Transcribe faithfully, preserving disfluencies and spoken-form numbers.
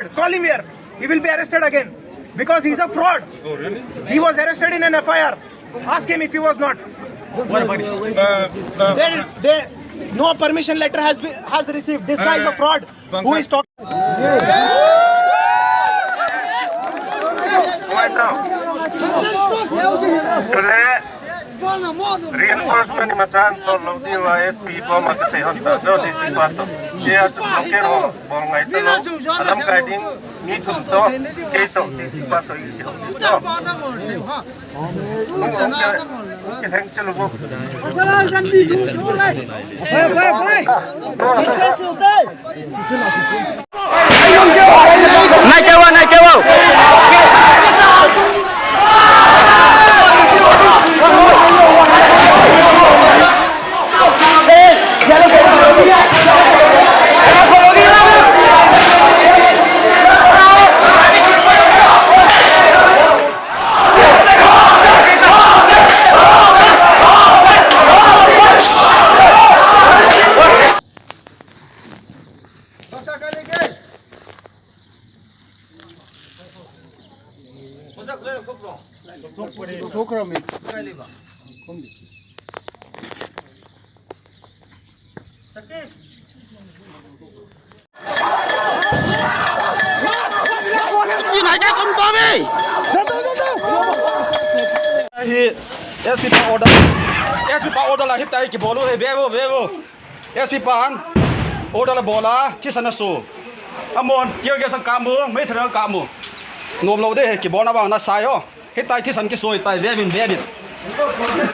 Call him here. He will be arrested again because he's a fraud. He was arrested in an F I R. Ask him if he was not. There, there, no permission letter has been, has received. This guy is a fraud. Who is talking? Reinforcement ni machan to lo di wa S P ko ma ka sei hon ta. No, D C pa to. Tia chu lo ke ro, bol ngai ta lo. Alam kai ding, ni thum to, ke to, D C pa to, i to. To. Ki heng che lo bo. Nai kewa, nai kewa. Hi, S P pa order. S P pa order la hitai kibol u, he, ve vo, ve vo. S P pan order la bol a, thisan aso. Amon, tear gas ang kamu, mei thera ang kamu. Nom lo de, he, kibolna bang na sai ho. Hitai thisan kiso hitai, ve vin, ve vin.